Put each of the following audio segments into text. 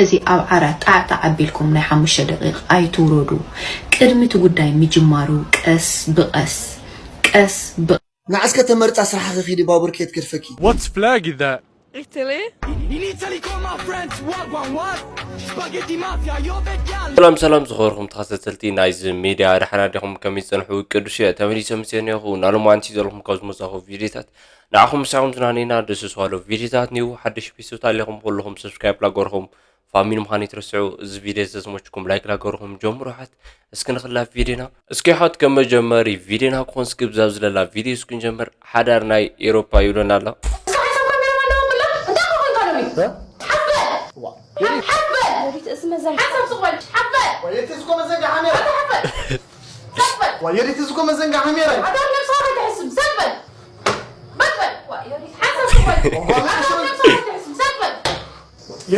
እዚ ኣብ ዓራት ጣዕጣዕ ኣቢልኩም ናይ ሓሙሽተ ደቂቕ ኣይትውረዱ። ቅድሚ እቲ ጉዳይ ምጅማሩ ቀስ ብቐስ፣ ቀስ ብ- ንዓስከ ተመርጻ ስራሕኺ ኪዲ ባቡር ከየትገድፈኪ። What's flag is that? Italy? In Italy con my friends, what, what, what? Spaghetti mafia, io vediamo. ሰላም ሰላም ዝኸበርኩም ተኸታተልቲ ናይዚ ሚድያ፣ ደሓን ኣዲኹም? ከመይ ዝጸንሑ? ቅዱስ እየ ተመሊሰ ምጽእ እኒኹ። ናሎም ኣንቲ ዘለኹም ካብ ዝመጻኹ ቪድዮታት ንዓኹም ምሳኹም ዝናነይና ደስ ዝዋሎ ቪድዮታት ኒው ሓድሽ ፒሶት ኣለኹም። ኩልኹም ሰብስክራይብ ላገርኹም ፋሚሊ ምዃን ይትረስዑ። እዚ ቪድዮ ዘዝመችኩም ላይክ ላገርኹም ጀምሩ። ሓት እስኪ ንኽላ ቪድዮና እስኪ ሓት ከም መጀመሪ ቪድዮና ክኾን እስኪ ብዛብ ዝለላ ቪድዮ እስኪ ንጀምር። ሓዳር ናይ ኤሮፓ ይብለና ኣሎ። እስካ ሓንሳብ ካሜራ ማን ደው ብላ እንታይ ኮንካ ሎሚ ሓፍ በል ሓፍ በል ዮዲት እዚ መዘን ሓንሳብ ስቕ በል ሓፍ በል ወየትዝኮ መዘንጋ ሓሜራ ሓፍ በል ሓፍ በል ወየትዝኮ መዘንጋ ሓሜራ ሓዳር ነብስኻ ከይትሕስብ ሰብ በል በል በል ሓንሳብ ስቕ በል ሓዳር ነብስኻ ከይትሕስብ ሰብ በል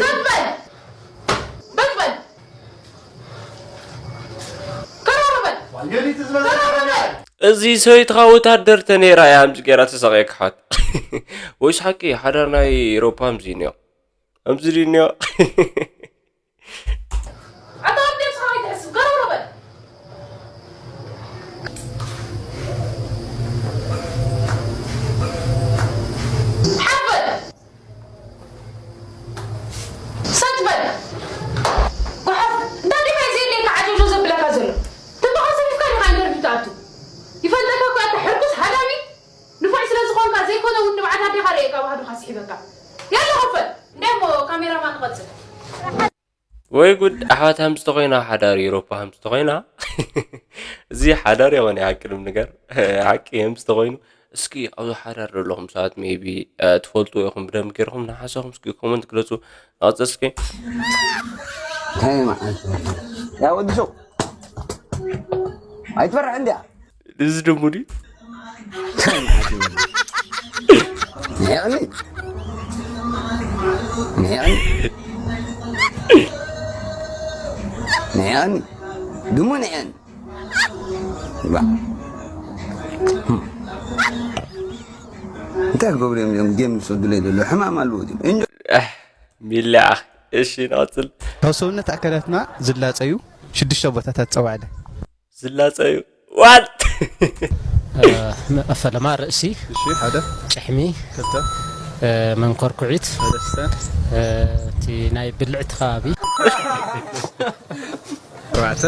ሰብ በል በል በል ከረሩ በል ወየትዝኮ መዘንጋ ሓሜራ እዚ ሰበይትኻ ወታደር ተነይራ እያ ኣምዚ ገይራ ተሳቕየ ክሓት ወይስ ሓቂ ሓዳር ናይ ኤሮፓ ኣምዚ እኒኦ ኣምዚ ድኒኦ ኣታ ኣብ ነብስኻ ከይትሕስብ ከረሩ በል ሓፍ በል ሰት በል ጓሓፍ እንታይ ዲኻ ዘየድልየካ ዓጀውጀው ዘብለካ ዘሎ ትንባኻ ሰፊፍካ ዲኻ ኢንተርቪው ትኣቱ ይፈልጠካ እኮ ኣታ ሕርኩስ ሃዳሚ ንፉዕ ስለ ዝኾንካ ዘይኮነ እውን ንብዓት ኣዴኻ ርእየካ ባህዱኻ ስሒበካ ያለ ክፈል እንታይ እሞ ካሜራማን ንቐጽል ወይ ጉድ ኣሕዋት ሃምዚ ተኾይና ሓዳር ኤሮፓ ሃምዚ ተኾይና እዚ ሓዳር የኾነ ሓቂ ድም ነገር ሓቂ ሃምዚ ተኾይኑ እስኪ ኣብዚ ሓዳር ዘለኹም ሰባት ሜቢ ትፈልጡ ኢኹም ብደንብ ገይርኹም ንሓሳኹም እስኪ ኮመንት ግለፁ ንቐፅል እስኪ እንታይ ማለት ነው? ያ ወዲ ሰው ኣይትፈርሕ እንዲያ እዚ ድሙ ድዩ ንዕኒ ንዕኒ ንዕኒ ድሙ ንዕኒ ባ እንታይ ክገብሩ እዮም እዚኦም ጌም ዝሰዱለይ ዘለዉ ሕማም ኣለዎ እዚኦም እንጆ ሚላኣ እሺ ንቐፅል ካብ ሰውነት ኣካላትና ዝላፀዩ ሽዱሽተ ቦታታት ፀዋዕለ ዝላፀዩ ዋት ፈለማ ርእሲ እሺ ሓደ ጭሕሚ ክልተ መንኮርኩዒት ሰለስተ እቲ ናይ ብልዕቲ ከባቢ ኣርባዕተ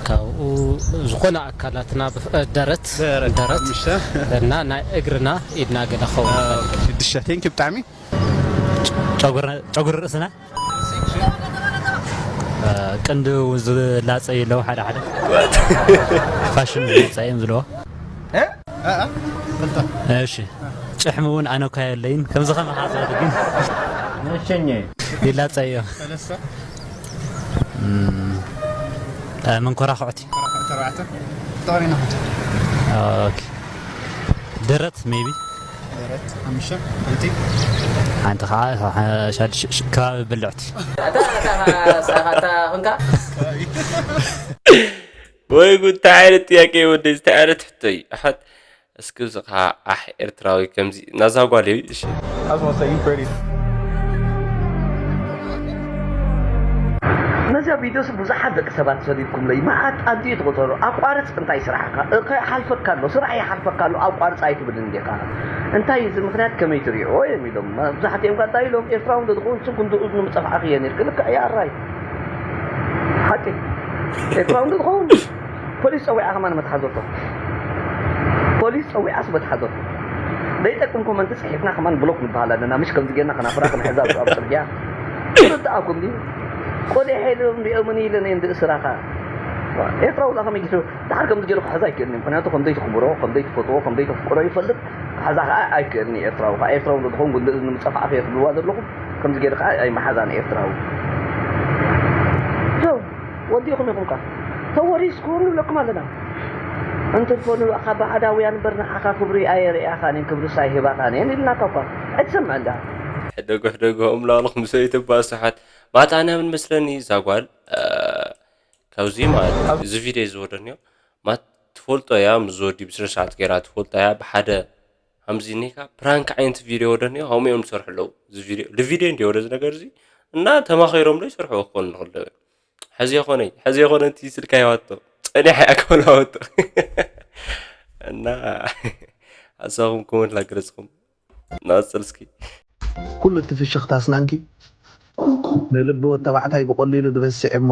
ካብኡ ዝኾነ ኣካላትና ብፍ- ደረት ደረት ደረት ሓሙሽተ እና ናይ እግርና ኢድና ገለ ክኸውን ይኽእል። ሽዱሽተ ቴንኪ ብጣዕሚ ጨጉሪ ርእስና ቅንዲ ዝላፀ የለው ሓደ ሓደ ፋሽን ዝላፀ እዮም ዝለዎ እሺ ጭሕሚ እውን ኣነ እኳ የለይን ከምዚ ከመኻ ዝበሉ ግን ይላፀ እዮም መንኮራኹዕቲ ተባዕተ ተቐሪና ሓንቲ ኦኬ። ደረት ሜቢ ደረት ሓሙሽተ ሓንቲ ሓንቲ ከዓ ሻድሽ ከባቢ ብልዕቲ ኣታ ኮንካ ወይ ጉድ እንታይ ዓይነት ጥያቄ ወደይ እንታይ ዓይነት ሕቶ እዩ ኣሓት እስኪ እዚ ከዓ ኣሕ ኤርትራዊ ከምዚ ናዛ ጓል እዩ እሺ I was gonna say you pretty. ነዚኣ ቪድዮስ ብዙሓት ደቂ ሰባት ሰዲድኩምለይ መዓት ኣንድዩ ትቑፀሩ ኣቋርፅ እንታይ ስራሕካ ከይሓልፈካ ኣሎ ስራሕ ይሓልፈካ ኣሎ ኣቋርፅ ኣይትብልን ዲኻ እንታይ እዚ ምክንያት ከመይ ትሪኦ እዮም ኢሎም መብዛሕትኦም ከ እንታይ ኢሎም ኤርትራዊ እንተዝኸውን ስጉምቲ እዝኑ ምፀፋዕኺ እየ ነርኪ ልክዕ እያ ኣራይ ሓቂ ኤርትራዊ እንተዝኸውን ፖሊስ ፀዊዓ ከማን መትሓዘቶ ፖሊስ ፀዊዓስ መትሓዘቶ ዘይጠቅም ኮመንቲ ፅሒፍና ከማን ብሎክ ንበሃል ኣለና ምሽ ከምዚ ጌርና ከናፍራ ክንሕዛ ኣብ ፅርግያ ርድኣኩም ድዩ ቆደ ሄሎም ሪኦምን ኢለን እየን ዝእስራኻ ኤርትራዊ ላ ከመይ ገይሩ ድሓር ከምዚ ገይሩ ክሕዛ ኣይክእልን እዩ ምክንያቱ ከምዘይ ትኽብሮ ከምዘይ ትፈትዎ ከምዘይ ተፍቅሮ ይፈልጥ ክሕዛ ከዓ ኣይክእልን እዩ ኤርትራዊ ከዓ ኤርትራዊ እንተዝኸውን ጉንዲ እዝኒ ምፀፋዕፈ ክብልዋ ዘለኹም ከምዚ ገይሩ ከዓ ኣይመሓዛን ኤርትራዊ ወዲኹም ኢኹም ካ ተወሪስኩም ንብለኩም ኣለና እንተትኮኑ ካብ ባዕዳውያን እምበር ንዓኻ ክብሪ ኣየርእያኻን እየን ክብርስ ኣይህባኻን እየን ኢልናካ እኳ ኣይትሰምዕ እንዳ ሕደጉ ሕደጉ እምላቕልኹም ሰበይቲ ባስሓት ማታ ኣነ ምን መስለኒ እዛ ጓል ካብዚ ማለት እዩ እዚ ቪድዮ ዝወደንዮ ማት ትፈልጦ እያ ምስ ዝወዲ ብስነ ስርዓት ገይራ ትፈልጦ እያ ብሓደ ከምዚ እኒካ ፕራንክ ዓይነት ቪድዮ ወደ እኒኦ ከምኡ እዮም ዝሰርሑ ኣለዉ። እዚ ቪድዮ ልቪድዮ እንዲ ወደ እዚ ነገር እዚ እና ተማኺሮም ዶ ይሰርሑ ክኾኑ ንኽእል ዶ? ሕዚ የኾነይ ሕዚ የኾነ እቲ ስልካ ይዋቶ ጸኒሐ ኣካል ኣወጡ እና ሓሳኹም ኮመንት ላገለጽኩም ናጽል እስኪ ኩሉ እቲ ፍሽኽታ ኣስናንኪ ንልቢ ወድ ተባዕታይ ብቐሊሉ ዝበስዕ እሞ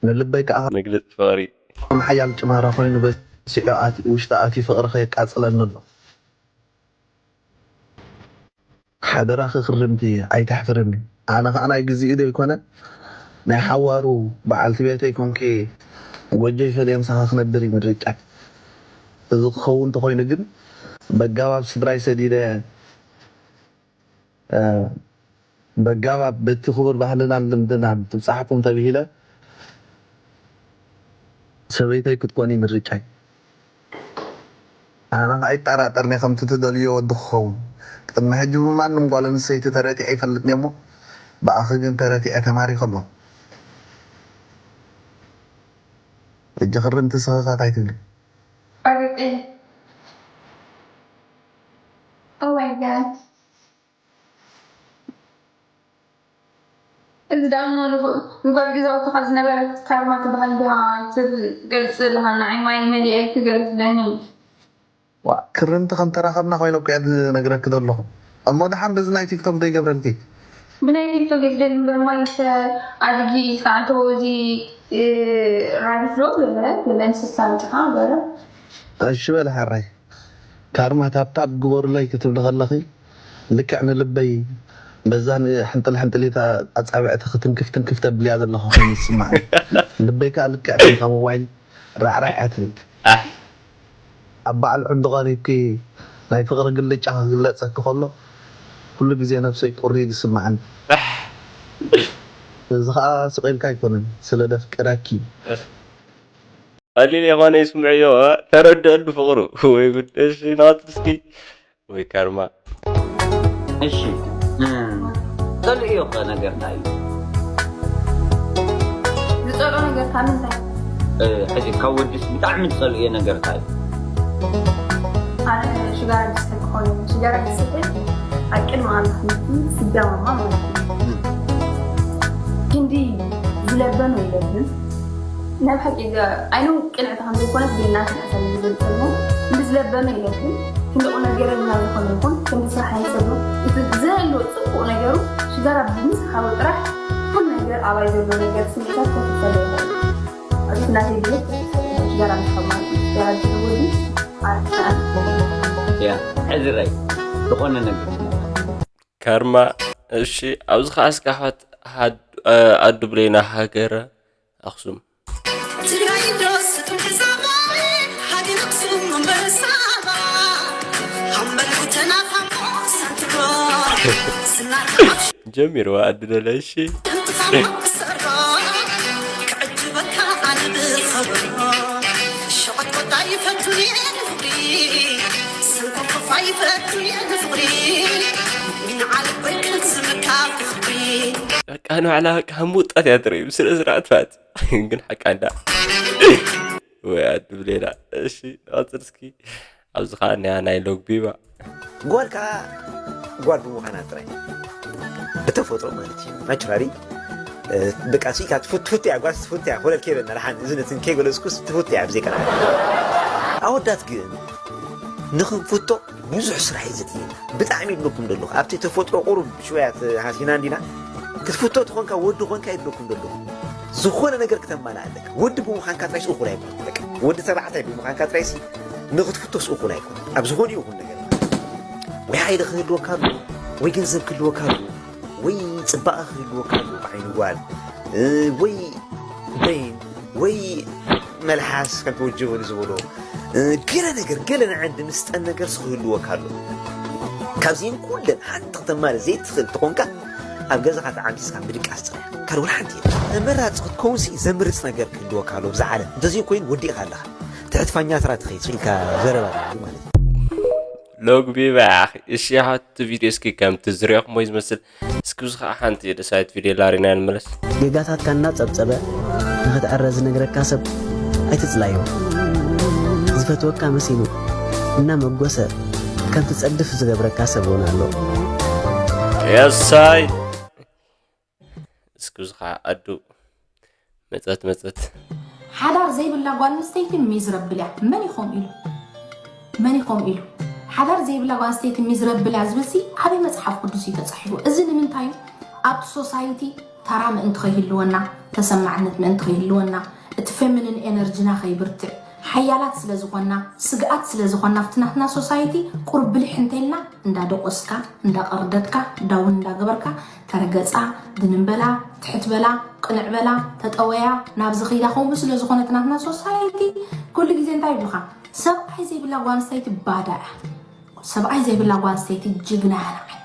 ንልበይ ከዓ መግለጺ ፍቕሪ ከም ሓያል ጭማራ ኮይኑ በሲዑ ኣትዩ ውሽጢ ኣትዩ ፍቕሪ ከየቃፅለኒ ኣሎ። ሓደራኺ ክርምቲ ኣይተሕፍርኒ። ኣነ ከዓ ናይ ግዚኡ ዘይኮነ ናይ ሓዋሩ በዓልቲ ቤተይ ኮንኪ ጎጆይ ፈልየ ምሳኺ ክነብር እዩ ምርጫይ። እዚ ክኸውን እንተኾይኑ ግን በጋባብ ስድራይ ሰዲደ በጋባብ በቲ ክቡር ባህልናን ልምድናን ትብፃሕኩም ተብሂለ ሰበይተይ ክትኮኒ ምርጫይ። ኣነ ከዓ ኣይጠራጠርኒ ከምቲ ትደልዮ ወዲ ክኸውን። ቅድሚ ሕጂ ብማንም ጓል ኣንስተይቲ ተረቲዐ ይፈልጥኒ እሞ ብኣኺ ግን ተረቲዐ ተማሪኸ ኣሎ። ሕጂ ክርምቲ ስኽኻት ኣይትብሊ። ቆርጥ Oh my god እዚ ደኣ እሞ ንጉ- ንጓል ገዛውትኻ ዝነበረት ካርማ ትበሃል ድያ ትብል ገልጽ ኣለኻ ንዓይ ማይ መሊኤ ክገልጽለኒ ዋ ክርምቲ ከም ተራኸብና ኮይነ እኮ እየ ዝነግረኪ ዘለኹ እሞ ደሓን በዚ ናይ ቲክቶክ ዘይገብረልኪ ብናይ ቲክቶክ ይግደል እምበር ማለት ኣድጊ ዝተዓንተዎ እዚ ራቢት ዶ ገለ ገለ እንስሳ ምጥፋ ገለ እሺ በል ሓራይ ካርማ ታብታብ ግበሩለይ ክትብሊ ከለኺ ልክዕ ንልበይ በዛ ሕንጥል ሕንጥሊት ኣጻብዕቲ ክትንክፍ ትንክፍ ተብልያ ዘለኹ ኮይኑ ይስማዕ ልበይ ከዓ ልክዕ ከም ሞባይል ራዕራዕ እያ ትብል ኣብ በዓል ዕንዱ ቀሪብኪ ናይ ፍቅሪ ግልጫ ክግለፀኪ ከሎ ኩሉ ግዜ ነብሰይ ቁሪ እዩ ዝስማዓኒ እዚ ከዓ ስቕ ኢልካ ኣይኮነን ስለ ደፍቅረኪ እዩ ቀሊል የኾነ ይስምዕዮ ተረድአሉ ፍቕሩ ወይ ጉድ እሺ ናት እስኪ ወይ ካርማ እሺ ጸልእዮ ከ ነገር እንታይ እዩ ዝጸልኦ ነገር ካብ ምንታይ ሕዚ ካብ ወድስ ብጣዕሚ ዝጸልእዮ ነገር እንታይ እዩ ኣነ ሽጋራ ዝስሕል ክኾን እዩ ሽጋራ ዝስሕል ኣብ ቅድሚ ኣምላኽ ምቲ ስጋማማ ማለት እዩ ክንዲ ዝለበመ ይለብም ናይ ብሓቂ ኣይኑ ቅንዕቲ ከም ዘይኮነት ብናት ንዕሰብ ዝብል ሰልሞ ክንዲ ዝለበመ ይለብም ክንዲ ቁነገረኛ ዝኾነ ይኹን ክንዲ ስራሕ ይሰሉ እቲ ዘህልዎ ፅቡቅ ነገሩ ሽጋራ ብምስሓቡ ጥራሕ ኩሉ ነገር ኣባይ ዘሎ ነገር ስምዒታት ከፍተለ ይኽእል ኣብዚ ናተይ ድሌት ሽጋራ ምስ ከማል ሽጋራ ዝህወዱ ኣርትናት ያ ሕዝረይ ዝኾነ ነገር ካርማ እሺ ኣብዚ ከዓ እስካሕዋት ኣዱ ብሌና ሃገረ ኣክሱም ትግራይ ዶ ስጡም ተዛማሪ ሃገር ኣክሱም መንበሪ ሳባ ሃምበል ጉተና ፋሞ ሳንትሮ ስናር ጀሚርዋ ኣዱ ደለ እሺ ክዕጅበካ ኣነ ብኸብሮ ሸቐጥ ቆጣ ይፈቱን እየ ንፍቕሪ ሰንኮፍኮፋ ይፈቱን እየ ንፍቕሪ ንዓለበይ ክንስምካ ብፍቕሪ በቃ ንባዕላ በቃ ከም ውጣት እያ ትርኢ ብስነ ስርዓት ማለት ግን ሓቃ እንዳ ወይ ኣዱ ብሌና እሺ ንቐፅል እስኪ ኣብዚ ከዓ እኒኣ ናይ ሎግቢባ ጓል ከዓ ጓል ብምዃና ጥራይ ብተፈጥሮ ማለት እዩ ናቹራሊ በቃ ስኢካ ትፍትፍት እያ ጓል ትፍት እያ ኮለል ከይበልና ደሓን እዚ ነትን ከይገለፅኩስ ትፍት እያ ብዘይቀና ኣወዳት ግን ንኽንፍቶ ብዙሕ ስራሕ እዩ ዘድልየና ብጣዕሚ ይብለኩም ዘለኹ ኣብቲ ተፈጥሮ ቁሩብ ሽወያ ሃሲና እንዲና ክትፍቶ ተኾንካ ወዲ ኾንካ ይብለኩም ዘለኹ ዝኾነ ነገር ክተማላ ኣለካ ወዲ ብምዃንካ ጥራይ እኹል ኣይኮን ወዲ ተባዕታይ ብምዃንካ ጥራይ ንኽትፍቶስ እኹል ኣይኮን ኣብ ዝኾነ ይኹን ነገር ወይ ሓይሊ ክህልወካ ኣሎ ወይ ገንዘብ ክህልወካ ኣሎ ወይ ፅባቐ ክህልወካ ኣሎ ብዓይኒ ጓል ወይ በይን ወይ መልሓስ ከምቲ ወጀበሉ ዝበሎ ገለ ነገር ገለ ንዕን ድምስጠን ነገር ክህልወካ ኣሎ ካብዚን ኩለን ሓንቲ ክተማለ ዘይትኽእል ተኾንካ ኣብ ገዛኻ ተዓንዲስካ ምድቃስ ጥራሕ ካልእ ሓንቲ ተመራፂ ክትከውንሲ ዘምርፅ ነገር ክህልወካ ኣሎ ብዛ ዓለም እንተዘይኮይኑ ወዲእኻ ኣለኻ ትሕቲ ፋኛ ስራ ትኸይድ ኢልካ ዘረባ ማለት እዩ ሎግ ቢባ ያኺ እሺ ሓቲ ቪድዮ እስኪ ከምቲ ዝሪኦኹም ወይ ዝመስል እስኪ ብዙ ከዓ ሓንቲ ደሳይት ቪድዮ ላሪና ንመለስ ጌጋታትካ እናጸብጸበ ንኽትዕረ ዝነግረካ ሰብ ኣይትጽላዮ። ዝፈትወካ መሲሉ እናመጎሰ ትጸድፍ ዝገብረካ ሰብ እውን ኣሎ። የሳይ እስኪ እዚ ከዓ ኣዱ መጸት መጸት ሓዳር ዘይብላ ጓል ኣንስተይቲ ሚዝረብል እያ። መን ይኾም ኢሉ መን ይኾም ኢሉ ሓዳር ዘይብላ ጓል ኣንስተይቲ ሚዝረብል እያ ዝብል ሲ ኣበይ መፅሓፍ ቅዱስ እዩ ተፃሒፉ? እዚ ንምንታይ እዩ? ኣብቲ ሶሳይቲ ተራ ምእንቲ ከይህልወና፣ ተሰማዕነት ምእንቲ ከይህልወና፣ እቲ ፌሚኒን ኤነርጂና ከይብርትዕ፣ ሓያላት ስለ ዝኾንና፣ ስግኣት ስለ ዝኾንና ኣብቲ ናትና ሶሳይቲ ቁሩብ ብልሕ እንተይልና እንዳደቆስካ፣ እንዳቐርደድካ፣ ዳውን እንዳገበርካ ተረገፃ፣ ድንን በላ፣ ትሕት በላ፣ ቅንዕ በላ፣ ተጠወያ፣ ናብዚ ኺዳ ከምኡ ስለ ዝኾነ እቲ ናትና ሶሳይቲ ኩሉ ግዜ እንታይ ይብሉኻ? ሰብኣይ ዘይብላ ጓል ኣንስተይቲ ባዳ እያ። ሰብኣይ ዘይብላ ጓል ኣንስተይቲ ጅግና እያ ንዓይ።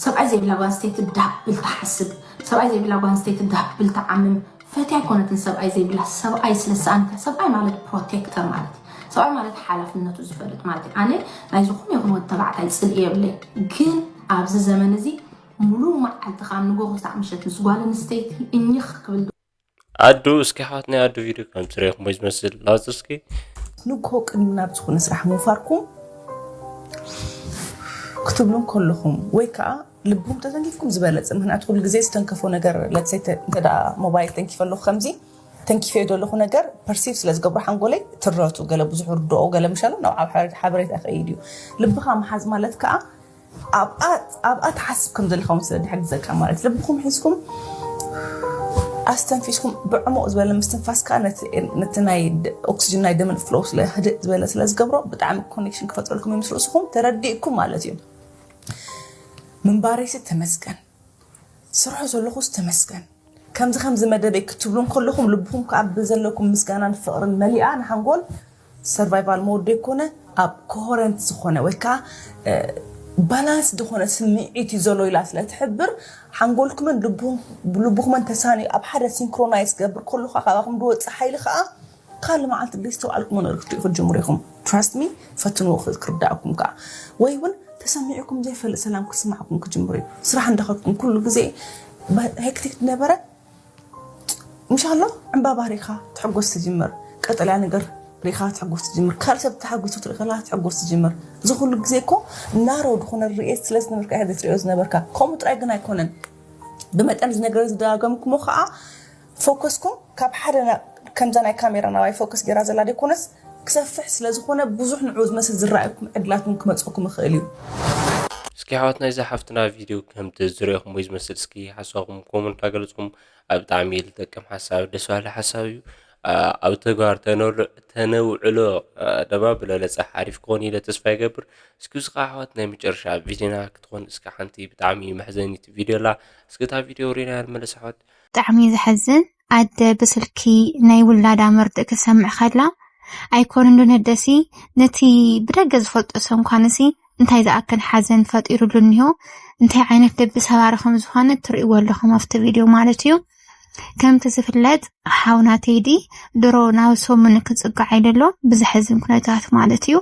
ሰብኣይ ዘይብላ ጓል ኣንስተይቲ ዳብል ትሓስብ። ሰብኣይ ዘይብላ ጓል ኣንስተይቲ ዳብል ትዓምም። ፈትያ ኣይኮነትን ሰብኣይ ዘይብላ። ሰብኣይ ስለ ዝሰኣነት እያ። ሰብኣይ ማለት ፕሮቴክተር ማለት እዩ። ሰብኣይ ማለት ሓላፍነቱ ዝፈልጥ ማለት እዩ። ኣነ ናይ ዝኾነ ይኹን ወዲ ተባዕታይ ፅልኢ የብለይ። ግን ኣብዚ ዘመን እዚ ሙሉእ መዓልቲ ካብ ንጎ ክሳዕ ምሸት ምስ ጓል ኣንስተይቲ እኝኽ ክብል ኣዱ እስኪ ሓዋት ናይ ኣዱ ቪድዮ ከም ትሪኢኹሞ ዝመስል ላውፅ እስኪ ንግሆ ቅድሚ ናብ ዝኾነ ስራሕ ምንፋርኩም ክትብሉ ከለኹም ወይ ከዓ ልብኹም ተተንኪፍኩም ዝበለፀ። ምክንያቱ ኩሉ ግዜ ዝተንከፎ ነገር ለትሰይ እንተ ሞባይል ተንኪፈ ኣለኹ ከምዚ ተንኪፈዮ ዘለኹ ነገር ፐርሲቭ ስለ ዝገብሮ ሓንጎለይ ትረቱ ገለ ብዙሕ ርድኦ ገለ ምሻሉ ናብ ኣብ ሓበሬታ ይኸይድ እዩ። ልብኻ ምሓዝ ማለት ከዓ ኣብኣ ትሓስብ ከም ዘለኻ እውን ስለ ዝሕግዘካ ማለት ልብኹም ሒዝኩም ኣስተንፊስኩም ብዕሙቕ ዝበለ ምስትንፋስ ከዓ ነቲ ናይ ኦክስጅን ናይ ደምን ፍሎው ስለ ህድእ ዝበለ ስለ ዝገብሮ ብጣዕሚ ኮኔክሽን ክፈጥረልኩም እዩ ምስ ርእስኹም ተረዲእኩም ማለት እዩ። ምንባረይሲ ተመስገን ስርሑ ዘለኹስ ተመስገን ከምዚ ከምዚ መደበይ ክትብሉ እንከለኹም ልብኹም ከዓ ብዘለኩም ምስጋናን ፍቕርን መሊኣ ንሓንጎል ሰርቫይቫል ሞድ ዘይኮነ ኣብ ኮሆረንት ዝኾነ ወይ ከዓ ባላንስ ዝኾነ ስምዒት እዩ ዘሎ ኢላ ስለ ትሕብር ሓንጎልኩምን ልብኹምን ተሳኒ ኣብ ሓደ ሲንክሮናይዝ ገብር ከለኹ ካባኹም ዝወፅእ ሓይሊ ከዓ ካልእ መዓልቲ ዘይስተውዓልኩሞ ነገር ክትሪኡ ክትጅምሩ ኢኹም። ትራስት ሚ ፈትንዎ ክርዳእኩም ከዓ ወይ እውን ተሰሚዕኩም ዘይፈልጥ ሰላም ክስማዕኩም ክጅምሩ እዩ። ስራሕ እንዳኸድኩም ኩሉ ግዜ ሄክቲክ ዝነበረ ምሻሎ ዕምባባ ሪኻ ትሕጎስ ትጅምር፣ ቀጠልያ ነገር ሪኻ ትሕጎስ ትጅምር፣ ካልእ ሰብ ተሓጉሱ ትርኢ ከለኻ ትሕጎስ ትጅምር። እዚ ኩሉ ግዜ እኮ ናሮ ዝኾነ ርእየት ስለ ዝነበርካ ኢኻ ዘይትርእዮ ዝነበርካ። ከምኡ ጥራይ ግን ኣይኮነን። ብመጠን እዚ ነገር ዝደጋገምኩሞ ከዓ ፎከስኩም ካብ ሓደ ከምዛ ናይ ካሜራ ናባይ ፎከስ ጌራ ዘላ ደይኮነስ ክሰፍሕ ስለ ዝኾነ ብዙሕ ንዑ ዝመስል ዝረኣየኩም ዕድላት እውን ክመፀኩም ይኽእል እዩ። እስኪ ኣሕዋትና እዛ ሓፍትና ቪድዮ ከምቲ ዝሪኦኹም ወይ ዝመስል እስኪ ሓሳብኩም ኮመንት ኣገልፅኩም ኣብ ብጣዕሚ ልጠቅም ሓሳብ ደስ ባሃሊ ሓሳብ እዩ ኣብ ተግባር ተነውዕሎ ደማ ብለለፀ ሓሪፍ ክኾን ኢለ ተስፋ ይገብር እስኪ እዚ ከዓ ኣሕዋት ናይ መጨረሻ ቪድዮና ክትኾን እስኪ ሓንቲ ብጣዕሚ መሕዘኒት ቪድዮ ኣላ እስኪ እታ ቪድዮ ሪና ንመለስ ኣሕዋት ብጣዕሚ ዘሕዝን ኣደ ብስልኪ ናይ ውላዳ መርድእ ክትሰምዕ ከላ ኣይኮነን ዶ ነደሲ ነቲ ብደገ ዝፈልጦ ሰብ እንኳንሲ እንታይ ዝኣክል ሓዘን ፈጢሩሉ እኒሆ እንታይ ዓይነት ልቢ ሰባሪ ከም ዝኾነ ትርእይዎ ኣለኹም ኣብቲ ቪድዮ ማለት እዩ። ከምቲ ዝፍለጥ ሓውና ቴዲ ድሮ ናብ ሰሙን ክፅጋዕ ኢሉ ኣሎ ብዘሕዝን ኩነታት ማለት እዩ።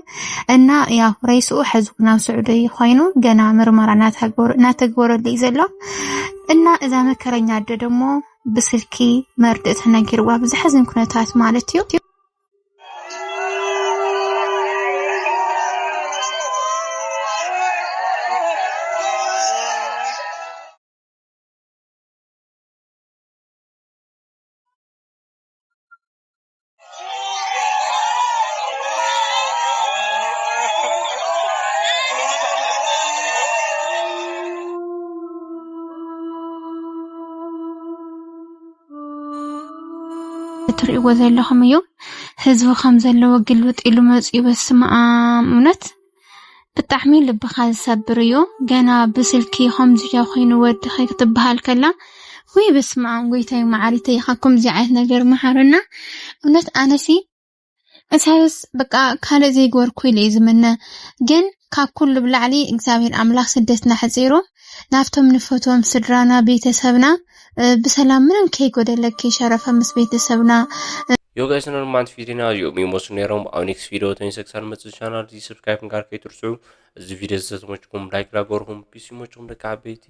እና ያው ሬስኡ ሕዚ ናብ ስዑዲ ኮይኑ ገና ምርመራ እናተግበረሉ እዩ ዘሎ። እና እዛ መከረኛ ኣደ ደሞ ብስልኪ መርድእ ተነጊርዋ ብዘሕዝን ኩነታት ማለት እዩ። እትርእይዎ ዘለኹም እዩ ህዝቢ ከም ዘለዎ ግልብጥ ኢሉ መፅዩ በስመኣም እውነት ብጣዕሚ ልብኻ ዝሰብር እዩ። ገና ብስልኪ ከምዚ ዶ ኮይኑ ወድኺ ክትበሃል ከላ ውይ በስመኣም ጎይታይ መዓሪተይ ካብ ከምዚ ዓይነት ነገር መሓረና። እውነት ኣነሲ እሳያስ በቃ ካልእ ዘይገበርኩ ኢለ እየ ዝምነ። ግን ካብ ኩሉ ብላዕሊ እግዚኣብሔር ኣምላኽ ስደትና ሕፂሩ ናብቶም ንፈትዎም ስድራና ቤተሰብና ብሰላም ምንም ከይጎደለ ከይሸረፈ ምስ ቤተሰብና Yo guys, normal video now you me most near on next video to section መጽ channel subscribe ጋር ከይትርስዑ እዚ ቪድዮ ዝተመችኩም ላይክ ላገርኩም ፒስ ይመችኩም ደቂ ዓበይቲ